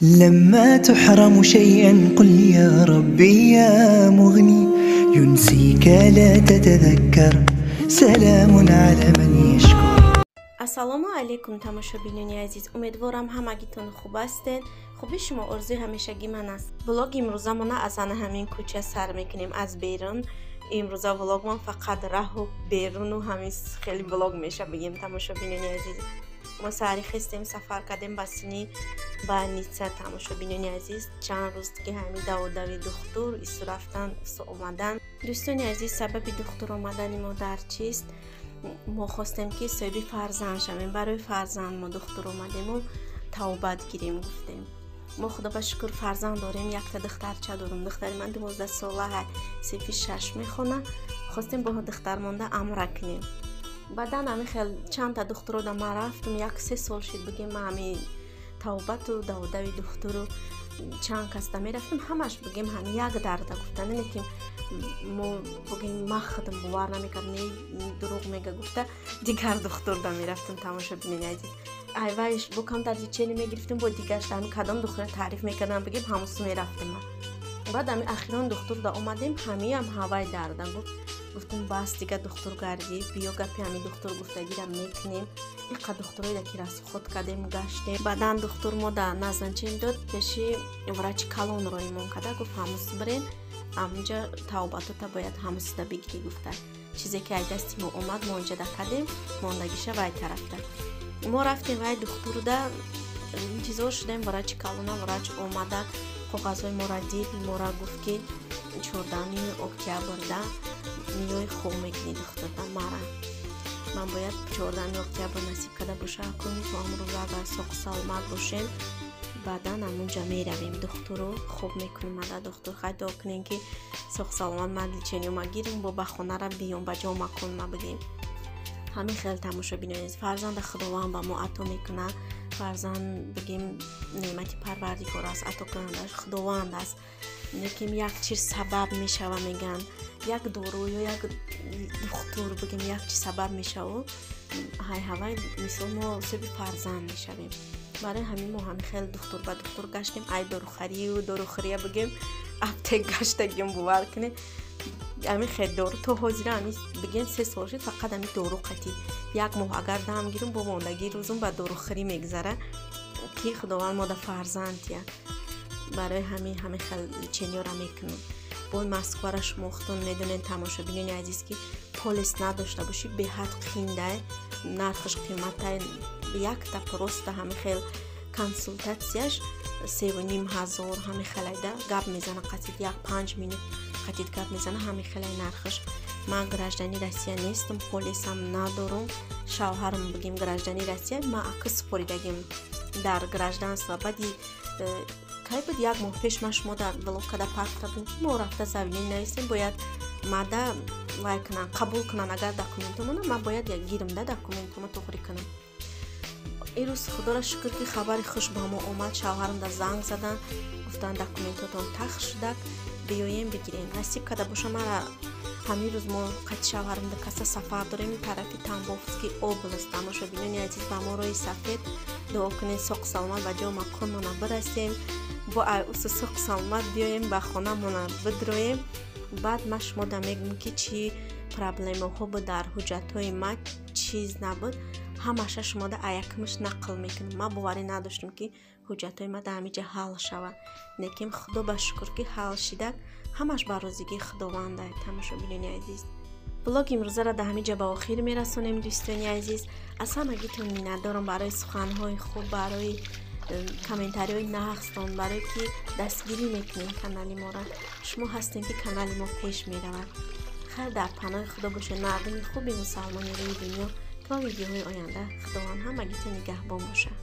لما تحرم شيئا قل يا ربي يا مغني ينسيك لا تتذكر سلام على من يشكر. Ассалому алайкум, тамошобинони азиз. Умедворам, ҳамагитон хуб ҳастед. Хуби шумо орзуи ҳамешагӣ ман аст. Влоги имрӯзамона аз ана ҳамин кӯча сар мекунем, аз берун. Имрӯза влогмон фақат раҳу беруну ҳамин хеле влог меша бигем, тамошобинони азиз. Мо саҳари хестем, сафар кардем ба сини больница, тамошобинони азиз. Чанд рӯз ки ҳамин даводави духтур, ису рафтан, ису омадан. Дӯстони азиз, сабаби духтур омадани мо дар чист? Мо хостем, ки соҳиби фарзанд шавем. Барои фарзанд мо духтур омадему тавбат гирем гуфтем. Мо, худо ба шукр, фарзанд дорем, якта духтарча дорем. Духтари ман 12 сола, синфи шаш мехона. Хостем бо духтар монда амра кунем. Баъдан ҳамин хел чандта духтурода ман рафтум, як се сол шид бигем, ма ҳамин тавбату даводави духтуру чанд касда мерафтем, ҳамаш бигем ҳамин як дарда гуфтан. Ине ки мо бигем, ма худам бовар намекардам, не, дурӯғ мега гуфта, дигар духтурда мерафтем, тамошобинони азиз. Айвайш бо камтар лечение мегирифтем, бо дигарш ҳамин кадом духтура таъриф мекардам, бигем, ҳамусу мерафтем. Баъд ҳамин ахирон духтурда омадем, ҳамиам ҳавай дарда гуфт. Гуфтем, бас, дига духтур гардӣ, биё, гапи ҳамин духтур гуфтагира мекунем. Иқа духтуроеда ки расход кардем, гаштем. Баъдан духтур мо да назначение дод, пеши врачи калон роимон карда, гуфт, ҳамус бирен, ҳамунҷа тавбатота бояд ҳамусида бигирӣ гуфта. Чизе ки ай дасти мо омад, мо инҷада кардем, мондагиша вай тарафта. Мо рафтем вай духтурда, интизор шудем врачи калона. Врач омада, коғазҳои мора дид, мора гуфт, ки 14-уми октябрда миёи хуб мекунӣ духтурда. Мара ман бояд 14-уми октябр насиб карда боша, кун то амрӯза агар соқу саломат бошем, баъдан ҳамунҷа меравем, духтуру хуб мекунем. Ада духтур хай дуо кунем, ки соқ саломат ман лечениёма гирем, бо ба хонара биём, ба ҷо маконма бигем. Ҳамин хел, тамошобинони, фарзанда Худованд ба мо ато мекунад. Фарзанд, бигем, неъмати Парвардигор аст, ато кунандааш Худованд аст. Лекин як чиз сабаб мешава, мегӯянд, як дору ё як духтур, бигем, як чиз сабаб мешаву ҳайҳавай, мисол, мо соҳиби фарзанд мешавем. Барои ҳамин мо ҳамин хел духтур ба духтур гаштем, ай дорухарию дорухӯрия, бигем, аптек гаштагием. Бовар кунед, ҳамин хел дору то ҳозира, ҳамин, бигем, 3 сол шуд, фақат ҳамин дору қатӣ. Як моҳ агар дам гирам, бо мондагии рӯзум ба дорухӯрӣ мегузара, ки Худованд мода фарзанд тия. Барои ҳамин ҳамин хел лечениёра мекунам. Бой Москвара шумо худтон медонед, тамошобинони азиз, ки полис надошта бошӣ, беҳад қиндай, нархаш қиматай. Якта просто ҳамин хел консултатсияш 3500 ҳамин хелайда гап мезана қатид, як 5 минут қатид гап мезана, ҳамин хелай нархаш. Ман гражданини Россия нестам, полисам надорам. Шавҳарам, бигем, гражданини Россия, ман ака супоридагим дар гражданство. Баъди кай буд, як моҳ пеш ман шумо дар влог када партра будем, ки мо рафта заявление нависем, бояд мада вай кунан, қабул кунан. Агар документомона ман бояд гирам да, документома туғри кунам. Ирӯз, худоро шукр, ки хабари хуш ба мо омад. Шавҳарам да занг задан, гуфтанд, документотон тах шудак, биёем, бигирем. Насиб карда боша, мара ҳамин рӯз мо қати шавҳарам да каса сафар дорем тарафи Тамбовский область. Тамошобинони азиз, ба мо роҳи сафед дуо кунед, соқ саломат ба ҷо маконмона бирасем, бо усу соқ саломат биёем, ба хонамона бидроем. Баъд ман шумо да мегӯм, ки чӣ проблемаҳо буд дар ҳуҷҷатҳои ма, чиз набуд, ҳамаша шумода аякмиш нақл мекунам. Ман боварӣ надоштам, ки ҳуҷҷатҳои ма дар ҳамин ҷа ҳал шавад, лекин худо ба шукр, ки ҳал шидак. Ҳамаш ба розигии Худованда. Тамошобинони азиз, влоги имрӯзаро дар ҳамин ҷо ба охир мерасонем. Дӯстони азиз, аз ҳамагитон миннатдорам барои суханҳои хуб, барои комментариҳои нағзтон, барое ки дастгирӣ мекунем канали моро. Шумо ҳастем, ки канали мо пеш меравад. Хайр, дар паноҳи Худо бошед, мардуми хуби мусалмони рӯи дунё. То видеоҳои оянда Худованд ҳамагитон нигаҳбон бошад.